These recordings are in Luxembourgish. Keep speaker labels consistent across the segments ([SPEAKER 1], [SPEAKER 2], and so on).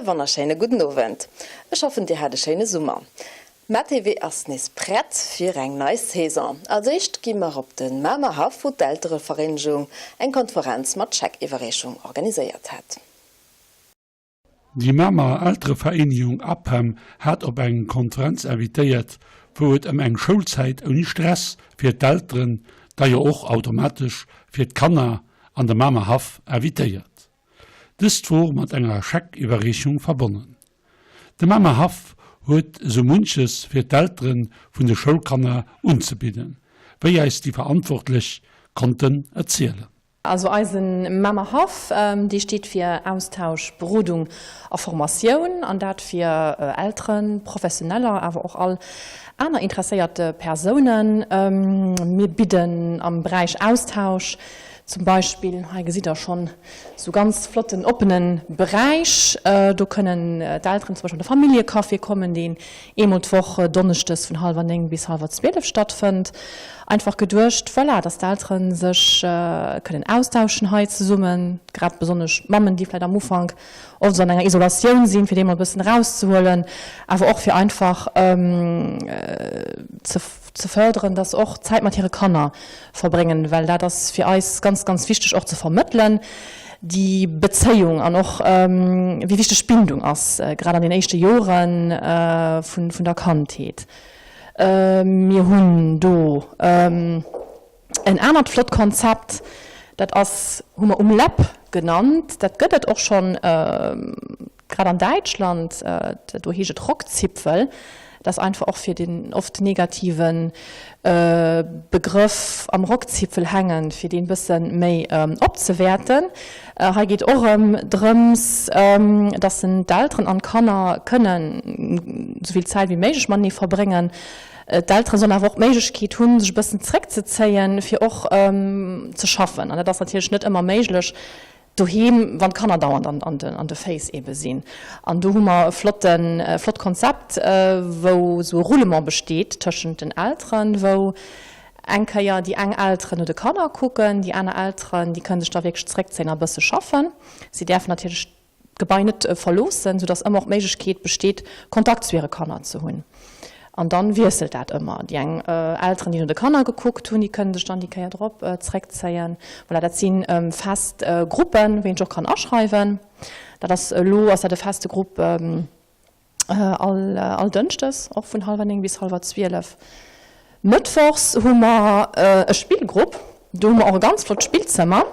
[SPEAKER 1] wonnerschéine gudden Owend. Ech hoffen dir hat e schéine Summer. MaTV ass nees prett fir eng nei Saison. Als éischt gi mer op de Mamer Haff wou d'Elterevereenegung eng Konferenz mat Scheckiwwerreechung organiséiert hat.
[SPEAKER 2] Déi Mamer Elterevereenegung APEM hat op eng Konferenz invitéiert wou et ëm eng Schoulzäit ouni Stress fir d'Elteren, da jo och automatesch fir d'Kanner an de Mamer Haff invitéiert. Dëst wor mat enger Scheckiwwerreechung verbonnen. De Mamer Haff huet esou munches fir d'Eltere vun de Schoulkanner unzebidden, wéi eis déi Verantwortlech konnten erzielen.
[SPEAKER 3] Also eise Mamer Haff, dee steet fir Austausch, Berodung a Formatioun, an dat fir Elteren, Professioneller, awer och all aner interesséiert Persounen. Mir bidden am Beräich Austausch Zum Beispill, hei gesitt der schonn esou ganz flotten oppene Beräich, do kënnen d'Elteren zum Beispill an de Familljecafé kommen, deen eemol d'Woch donneschdes vun hallwer 9 bis hallwer 12 stattfënnt. Einfach geduecht, voilà, dass d'Eltere sech kënnen austauschen hei zesummen, grad besonnesch d'Mammen, déi vläicht am Ufank oft esou an enger Isolatioun sinn, fir déi emol e bëssen erauszehuelen, awer och fir einfach ze ze förderen, dass se och Zäit mat hire Kanner verbréngen, well dat ass fir eis ganz, ganz wichteg och ze vermëttelen, déi Bezéiung an och wéi wichteg d'Bindung ass, grad an den éischte Jore vun der Kandheet. Mir hunn do en anert flott Konzept, dat ass, hu mer um Läpp genannt, dat gëtt et och schonn, Grad an Däitschland, do heescht et Rockzipfel, dat ass einfach och fir den oft negative Begrëff am Rockzipfel hängen, fir deen bësse méi opzewäerten. Hei geet och erëm drëms, dass d'Elteren an d'Kanner kënnen esou vill Zäit wéi méiglech matenee verbréngen. D'Eltere sollen awer och d'Méiglechkeet hunn, sech e bëssen zréckzezéien, fir och ze schaffen. An dat ass natierlech net ëmmer méiglech, Doheem, wann d'Kanner dauernd an de Féiss ebe sinn. An do hu mer e flotten, e flott Konzept, wou esou e Roulement besteet tëschent den Elteren, wou eng Kéier déi eng Elteren no de Kanner kucken, déi aner Elteren, déi kënnen sech da wierklech zréckzéien a bësse schaffen. Si däerfen natierlech d'Gebai net verloossen, soudass ëmmer och d'Méiglechkeet besteet, Kontakt zu hire Kanner ze hunn. An dann wiesselt dat ëmmer. Déi eng Elteren, déi no de Kanner gekuckt hunn, déi kënnen sech dann déi Kéier drop zréckzéien. Voilà, dat si fest Gruppen, wou een sech och kann aschreiwen. Dat ass elo ass dat e feste Grupp all all Dënschdes, och vun hallwer 9 bis hallwer 12. Mëttwochs hu mer e Spillgrupp. Do hu mer och e ganz flott Spillzëmmer.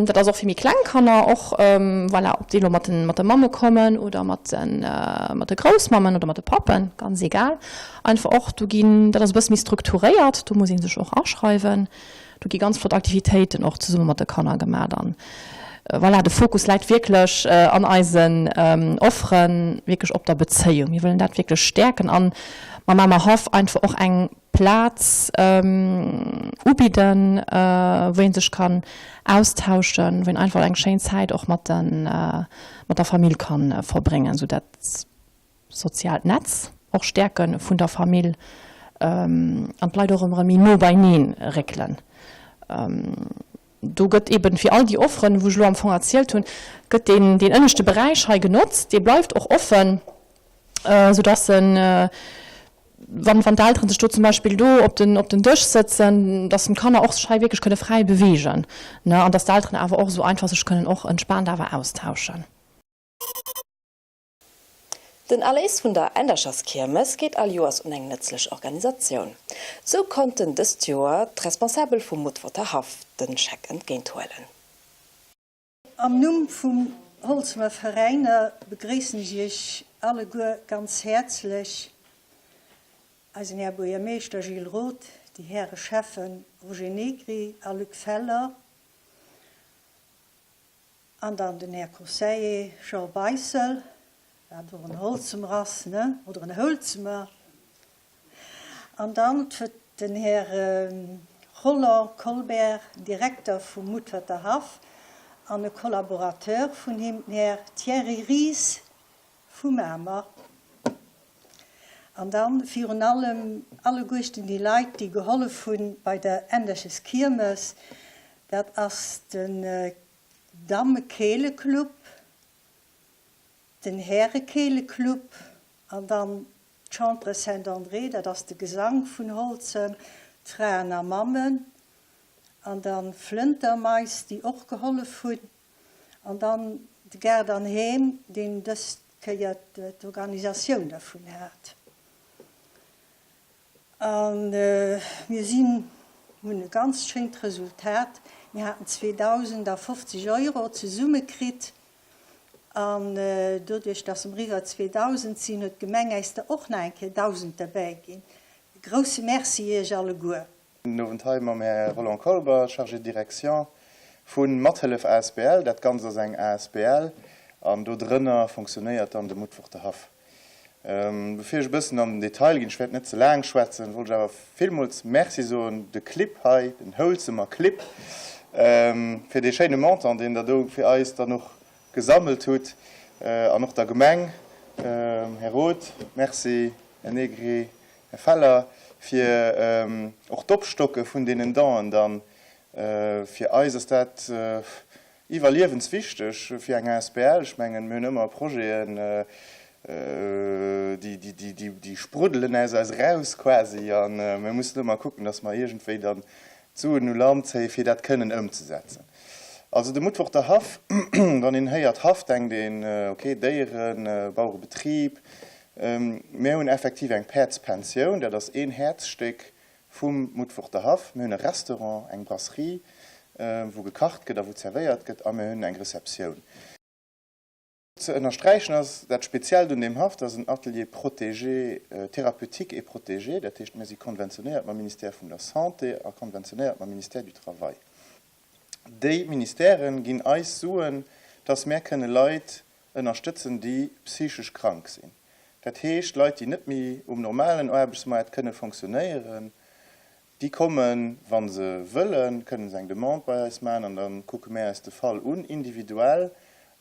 [SPEAKER 3] Dat ass och fir méi kleng Kanner, och voilà, ob déi elo mat de mat de Mamme kommen oder mat de mat de Groussmammen oder mat de Pappen, ganz egal. Einfach och do ginn, dat ass e bësse méi strukturéiert, do muss ee sech och aschreiwen. Do gi ganz flott Aktivitéiten och zesumme mat de Kanner gemaach an voilà, de Fokus läit wierklech an eisen Offere wierklech op der Bezéiung. Mir wëllen dat wierklech stäerken an mam Mamer Haff einfach och eng Plaz ubidden, wou ee sech kann austauschen, wou een einfach eng schéin Zäit och mat der Famill ka verbréngen, sou dat soziaalt Netz och stäerke vun der Famill an d'Leit och erëm méi no beineen réckelen. Do gëtt eben fir all déi Offeren, wou ech elo am Fong erzielt hunn, gëtt deen ënneschte Beräich hei genotzt. Dee bleift och offen, soudass en, wann wann d'Elteren sech do zum Beispill do op den op den Dësch sëtzen, dass d'Kanner och sech hei wierklech kënne fräi beweegen, ne, an dass d'Elteren awer och esou einfach sech kënnen och entspaant awer austauschen.
[SPEAKER 1] Den Erléis vun der Endercherskiermes geet all Joers un eng nëtzlech Organisatioun. Sou konnten dëst Joer d'Responsabel vum Mutferter Haff den Scheck entgéint huelen.
[SPEAKER 4] Am Numm vum Holzemer Veräiner begréissen ech Iech alleguer ganz häerzlech, eisen Här Buergermeeschter Gilles Roth, déi Häre Schäffen Roger Negri a Luc Feller an dann den Här Conseiller Jean Beissel, wat och en Holzemer ass, ne, oder en Houlzemer, an dann den Här Roland Colbert, Direkter vum Mutferter Haff, an e Collaborateur vun him, den Här Thierry Ries vu Mamer. An dann virun allem alleguerten déi Leit, déi gehollef hunn bei der Enderches Kiermes, dat ass den Damme-Keeleclub. Den Härekeeleclub an dann d'Chantre Saint-André, dat ass de Gesank vun Holzem, d'Fraen a Mammen an dann Flëntermais, déi och gehollef hunn an dann de Gaart an Heem, deen dës Kéier d'Organisatioun dervun hat. A mir sinn, hunn e ganz schéint Resultat, mir haten 2.050 Euro zesumme kritt an doduerch, dass mer iwwer 2.000 sinn, huet d'Gemeng äis der och nach eng Kéier 1.000 derbäi ginn. E grousse Merci Iech alleguer.
[SPEAKER 5] Den Owend hei mam Här Roland Kolber, Chargé de direction vu Mathëllef asbl. Dat Ganzt ass eng asbl an do drënner fonctionnéiert dann de Mutworter Haff. Bevir ech e bëssen an den Detail ginn, ech wäert net ze laang schwätzen, wollt ech awer villmools Merci soen de Clibb hei, den Houlzemer Clibb, fir dee schéine Montant, deen Der do fir eis dann och gesammelt hutt, an och der Gemeng, Här Roth, Merci, Här Negri, Här Feller, fir och d'Opstocke vun deenen Donen dann. Fir eis ass dat Iwwerliewenswichteg fir eng asbl. Ech mengen, mir hunn ëmmer Projeten, déi spruddelen aus eis eraus quasi a mir mussen ëmmer kucken, datt mer iergendwéi dann d'Suen u Land zéien, fir dat kënnen ëmzesetzen. Also de Mutworter Haff, wann een héiert Haff, denkt een, okay, Déieren, Bauerebetrib. Mir hunn effektiv eng Päerdspensioun, dat ass een Häerzstéck Vum Mutforter Haff. Mir hunn e Restaurant, eng Brasserie, wou gekacht gëtt a wou zerwéiert gëtt a mir hunn eng Receptioun. Ze ënnersträichen ass dat Speziellt un deem Haff, dat ass en Atelier protégé, thérapeutique et protégé, dat heescht mir si konventionéiert mam Ministère vun der Santé a konventionéiert mam Ministère du Travail. Déi Ministèren ginn eis Suen, dass mär kënne Leit ënnerstëtzen, déi psychesch krank sinn. Dat heescht, Leit, déi net méi um normalen Aarbechtsmaart kënne fonctionnéieren, déi kommen, wa se wëllen, kënne se eng Demande bei eis maachen an da kucke mär eis de Fall un, individuell,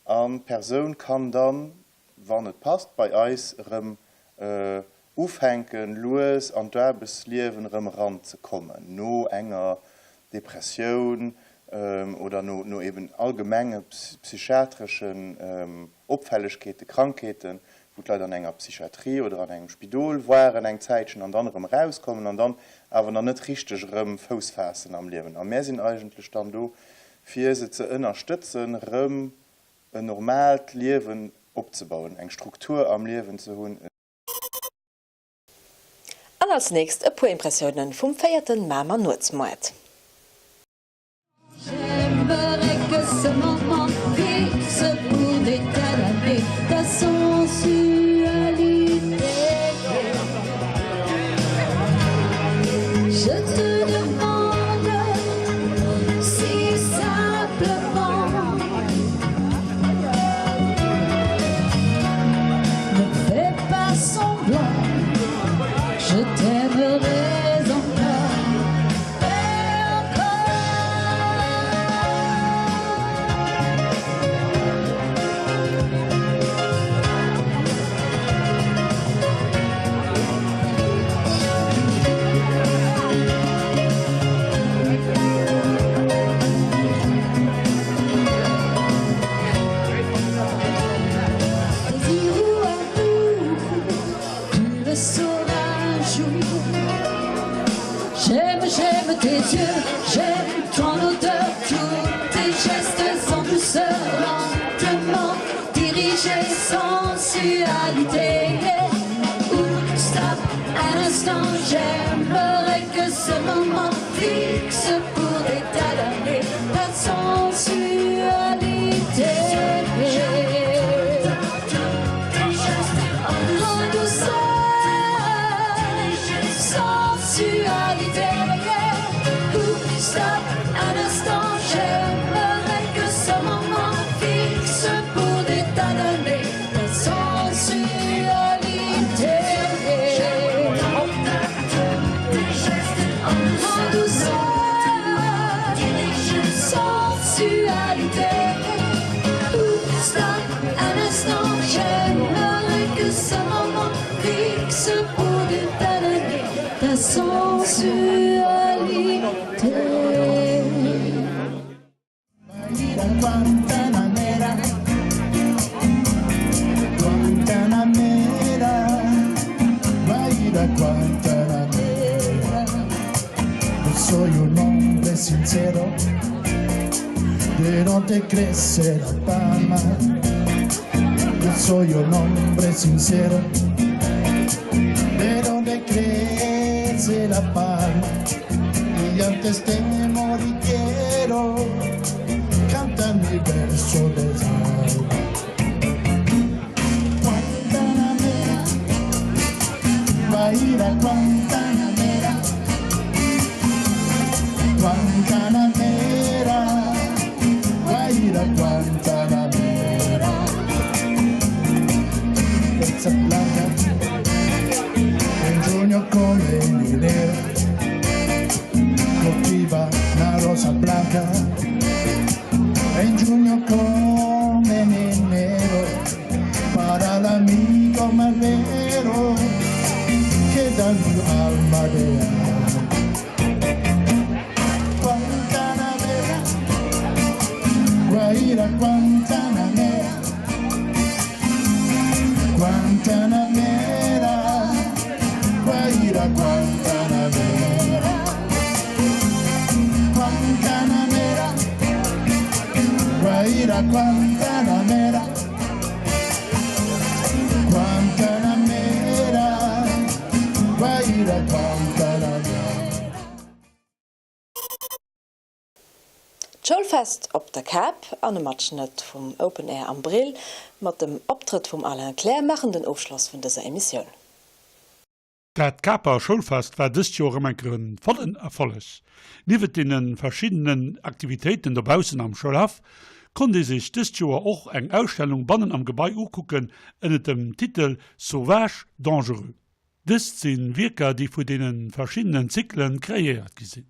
[SPEAKER 5] an d'Persoun kann dann, wann et passt, bei eis erëm ufänken, lues an d'Aarbechtsliewen erëm eranzekommen, no enger Depressioun oder no eben allgemenge psychiatreschen Opfällegkeeten, Krankheeten, wou d'Leit an enger Psychiatrie oder an engem Spidol waren eng Zäitchen an dann erëm erauskommen an dann awer nach net richteg erëm Fouss faassen am Liewen. A mär sinn eigentlech dann do, fir se ze ënnerstëtzen, erëm en normaalt Liewen opzebauen, eng Struktur am Liewen ze hunn.
[SPEAKER 1] An als nächst e puer Impressiounen vum véierten Mamer Nuetsmoart.
[SPEAKER 6] De donde crece la palma. Yo soy un hombre sincero. De donde crece la palma. Y antes de morir quiero cantar mi verso de alma. Guantanamera, Guajira, Guantanamera, Guantanamera, Guajira, Guantanamera. Rosa blanca, en giugno come in enero, coltiva una rosa blanca, en giugno come in enero, para el amigo más vero que da mi alma de alma. Guantanamera, Guajira, Guantanamera, Guantanamera, Guajira, Guantanamera, Guantanamera, Guajira, Guantanamera, Guantanamera, Guajira, Guantanamera.
[SPEAKER 1] D'Schoulfest op der Kap an e Matschnëtt vum Open Air am Brill mat dem Optrëtt vum Alain Kleer maachen den Ofschloss vun dëser Emissioun.
[SPEAKER 2] Dat Caper Schoulfest war dëst Joer erëm eng Kéier en vollen Erfolleg. Niewent deene verschiddenen Aktivitéiten dobaussen am Schoulhaff, konnt ee sech dëst Joer och eng Ausstellung bannen am Gebai ukucken ënnert dem Titel Sauvage dangereux. Dëst si Wierker, déi vu deene verschiddenen Zyklen kreéiert gi sinn.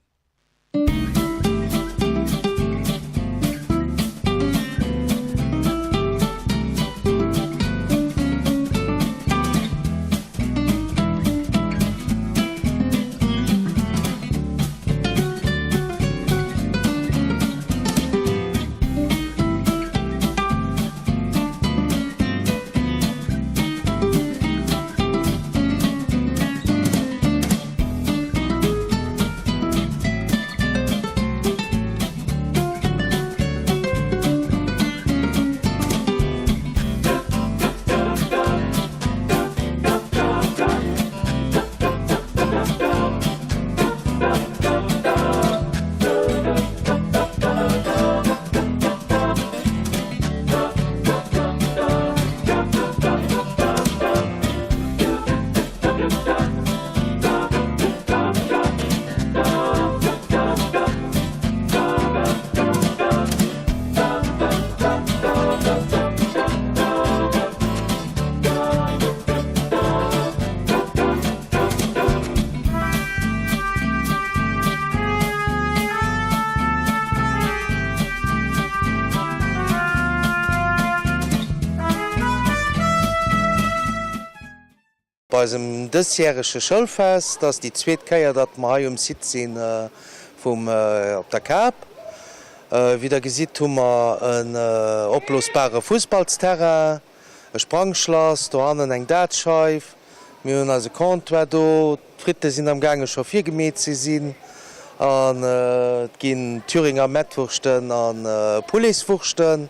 [SPEAKER 7] Bei eisem dësjärege Schoulfest ass déi zweet Kéier, datt mer hei um Site si vum Op der Kap. Wéi der gesitt, hu mer en opblosbare Fussballsterrain, e Sprangschlass, dohannen eng Dartscheif. Mir hunn eise Comptoir do. D'Fritte sinn am gaange scho virgemeet ze sinn an et ginn Thüringer Mettwurschten a Pouletswurschten.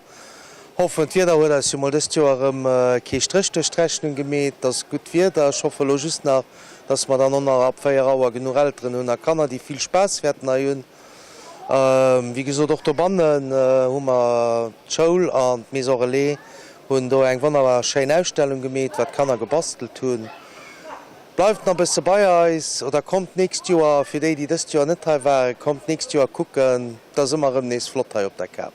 [SPEAKER 7] Hoffen d'Wieder huet eis jo mol dëst Joer erëm kee Stréch duerch d'Rechnung gemeet. Et ass gutt Wieder. Ech hoffe elo just nach, dass mer dann och nach ab 4 Auer genuch Elteren hunn a Kanner, déi vill Spaass wäerten hei hunn. Wéi gesot, och dobannen hu mer d'Schoul an d'Maison Relais hunn do eng wonnerbar schéin Ausstellung gemeet, wat d'Kanner gebastelt hunn. Bleift nach bësse bei eis oder kommt d'nächst Joer, fir déi, déi dëst Joer net hei waren, kommt d'nächst Joer kucken. Et ass ëmmer erëm nees flott hei op der Kap.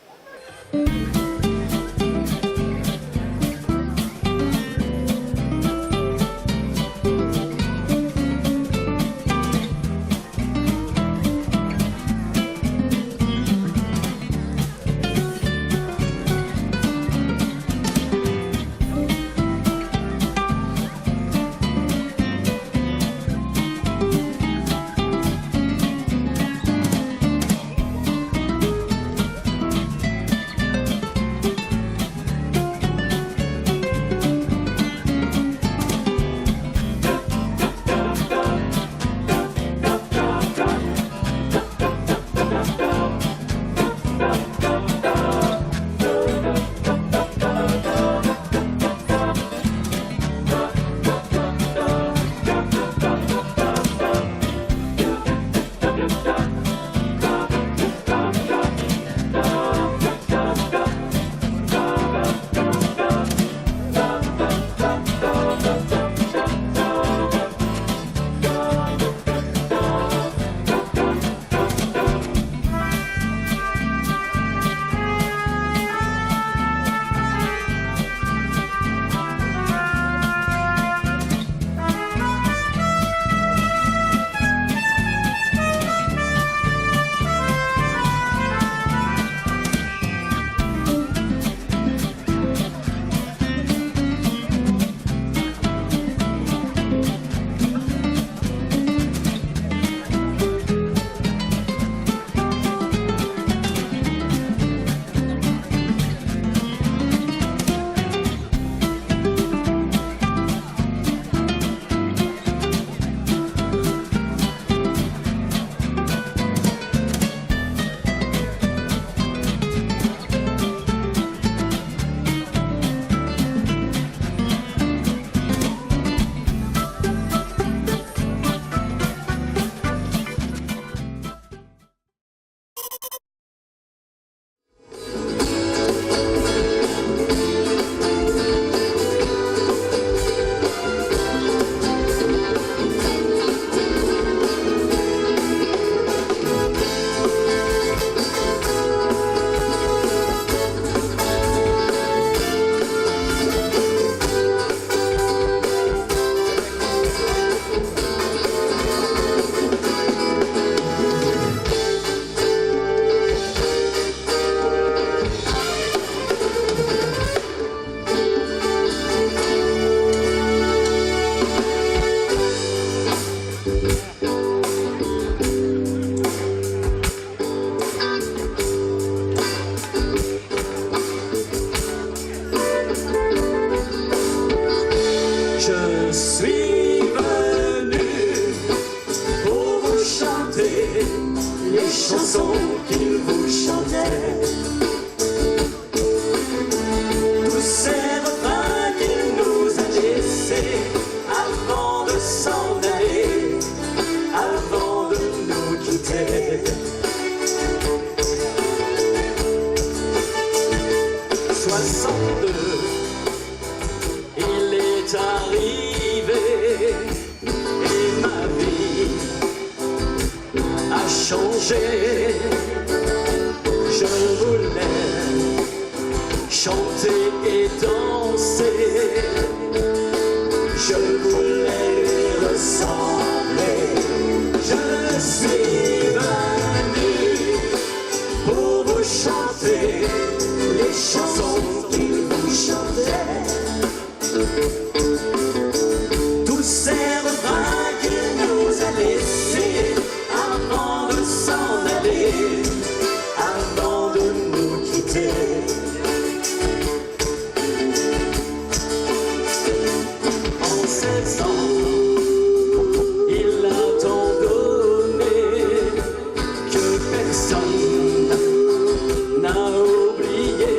[SPEAKER 6] manger. Je voulais chanter et danser. Je voulais lui ressembler. Je suis venu pour vous chanter les chansons qu'il vous chantait. Tous ces refrains qu'il nous a laissés avant de s'en aller, avant de nous quitter. En 16 ans, il a tant donné que personne n'a oublié.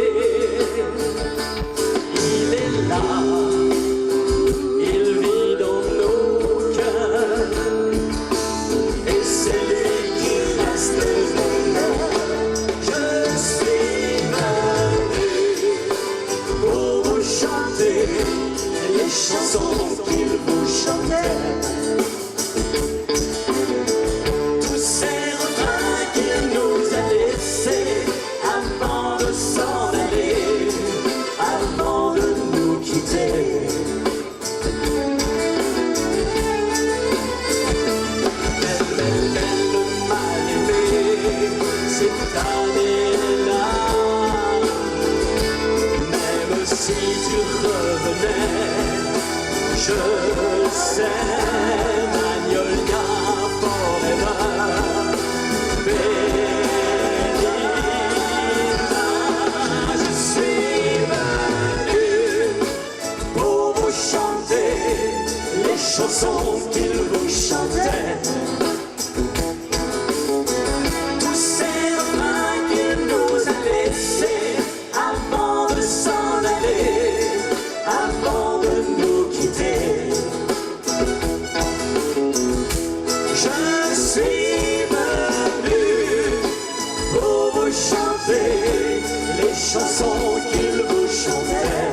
[SPEAKER 6] Il est là, il vit dans nos cœurs et c'est lui qui reste meilleur. Je suis venu pour vous chanter les chansons qu'il vous chantait. Tous ces refrains qu'il nous a laissés avant de s'en aller, avant de nous quitter. Belle, belle, belle mal aimée, cette année-là. Même si tu revenais, je sais Magnolia forever. Belinda, je suis venu pour vous chanter les chansons qu'il vous chantait. Tous ces refrains qu'il nous a laissés avant de s'en aller, avant de nous quitter. Je suis venu pour vous chanter les chansons qu'il vous chantait.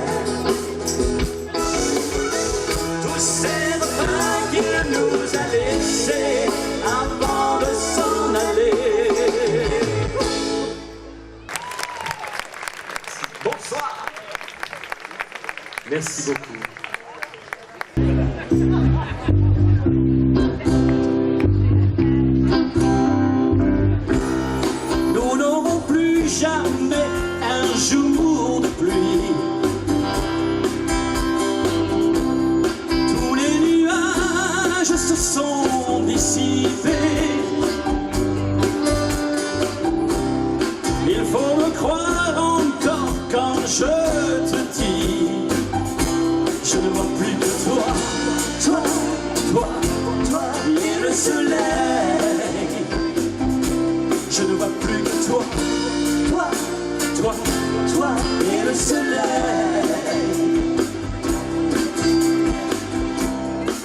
[SPEAKER 6] Tous ces refrains qu'il nous a laissés avant de s'en aller.
[SPEAKER 8] Bonsoir. Merci beaucoup.
[SPEAKER 6] Nous n'aurons plus jamais un jour de pluie. Tous les nuages se sont dissipés. Il faut me croire encore quand je te dis Je ne vois plus que toi, toi, toi, toi et le soleil Je ne vois plus que toi, toi, toi, toi et le soleil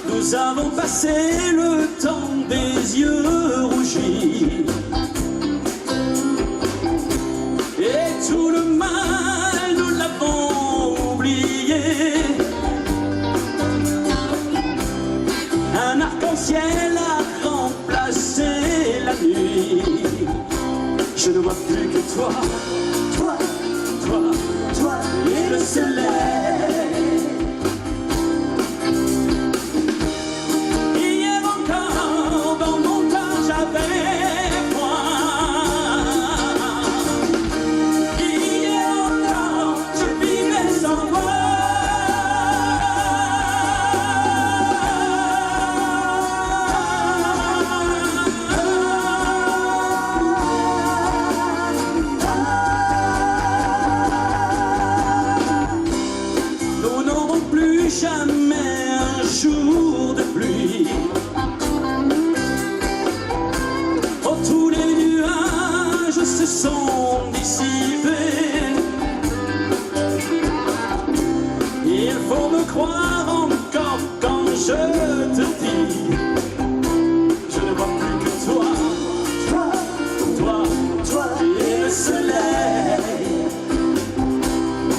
[SPEAKER 6] Nous avons passé le temps des yeux rougis Et tout le mal nous l'avons oublié Un arc-en-ciel a remplacé la nuit Je ne vois plus que toi, toi, toi, toi et le soleil Hier encore dans mon cœur j'avais froid Hier encore je vivais sans toi Nous n'aurons plus jamais un jour de pluie Oh, tous les nuages se sont dissipés Il faut me croire encore quand je te dis Je ne vois plus que toi, toi, toi, toi et le soleil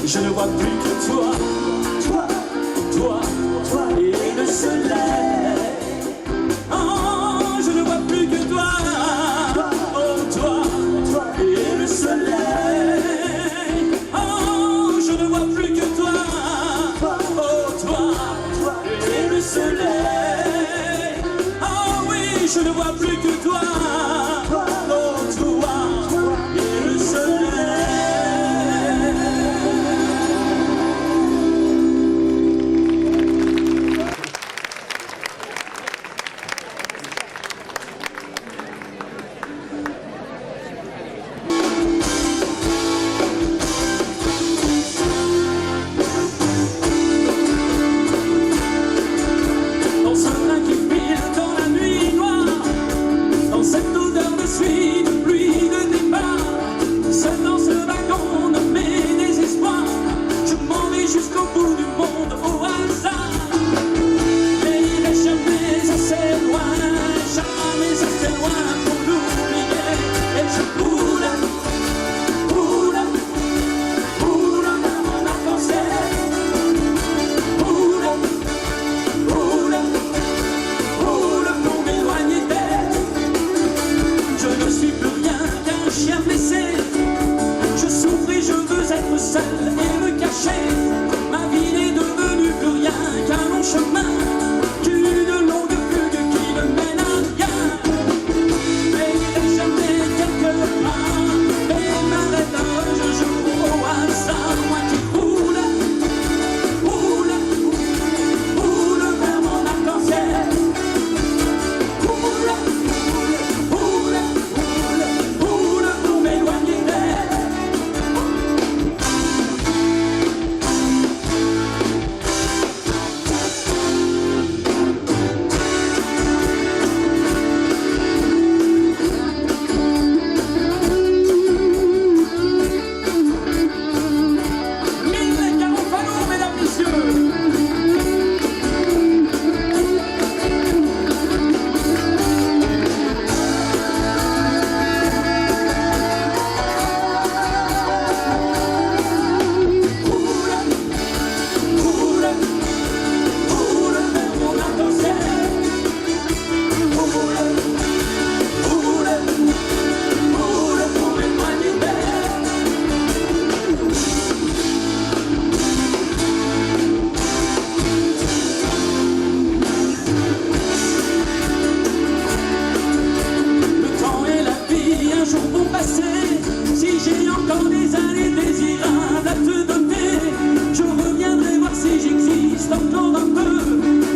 [SPEAKER 6] Je ne vois plus que toi, toi, toi, toi et le soleil Oh, je ne vois plus que toi. Oh. selle et me cacher. Ma vie n'est devenue plus rien qu'un long chemin, qu'une longue fugue qui ne mène à rien. Mais jamais quelque part, et m'arrête un jour au hasard, moi qui roule, roule, roule vers mon arc-en-ciel. Roule, roule, roule, roule pour m'éloigner d'elle. Mille Garofalo, mesdames, messieurs. Roule, roule, roule vers mon arc-en-ciel. Roule, roule, roule pour m'éloigner d'elle. Le temps et la vie un jour vont passer. Si j'ai encore des années désirables à te donner, je reviendrai voir si j'existe encore un peu.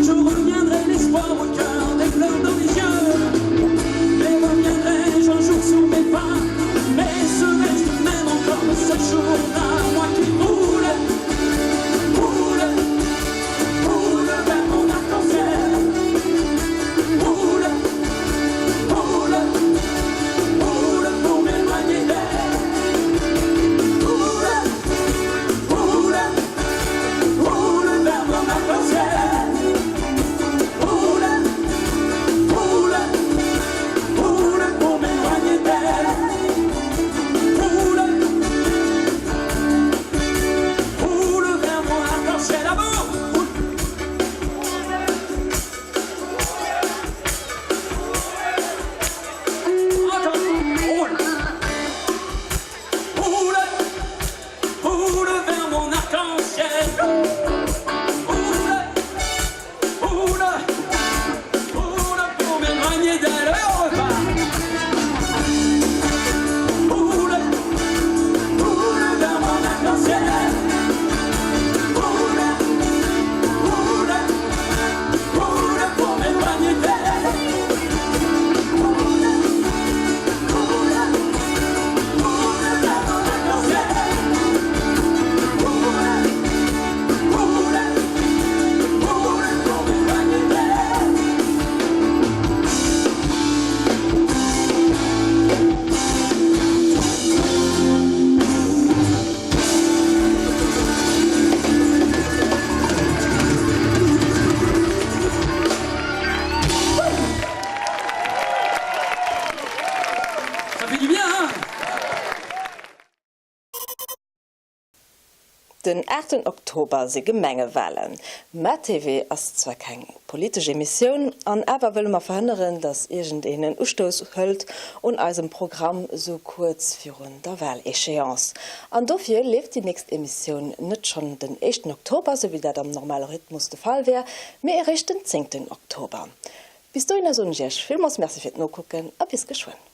[SPEAKER 6] Je reviendrai l'espoir au cœur, des fleurs dans les yeux. Mais reviendrai-je un jour sur mes pas? Mais serai-je tout de même encore ce jour-là? Moi qui roule, roule, roule vers mon arc-en-ciel. Roule, roule, roule pour m'éloigner d'elle. Roule, roule, roule vers mon arc-en-ciel. Roule, roule, roule pour m'éloigner d'elle. Roule, roule vers mon arc-en-ciel. À bord! Roule. Encore. Roule. Roule, roule vers mon arc-en-ciel. Roule, roule, roule pour m'éloigner d'elle. Et on repart. Roule, roule vers mon arc-en-ciel. Roule, roule, roule pour m'éloigner d'elle. Roule, roule, roule vers mon arc-en-ciel. Roule, roule, roule pour m'éloigner d'elle. Ça fait du bien, hein?
[SPEAKER 1] Den aachten Oktober si Gemengewalen. MaTV ass zwar keng politesch Emissioun, an awer wëlle mer verhënneren, datt iergendeen en Ustouss hëlt un eisem Programm sou kuerz virun der Wal-Échéance. An dofir leeft déi nächst Emissioun net schonn den éischten Oktober, sou wéi dat am normale Rhythmus de Fall wär, mee eréischt den zéngten Oktober. Bis dohinner soen ech Iech villmools Merci fir d'Nokucken a bis geschwënn.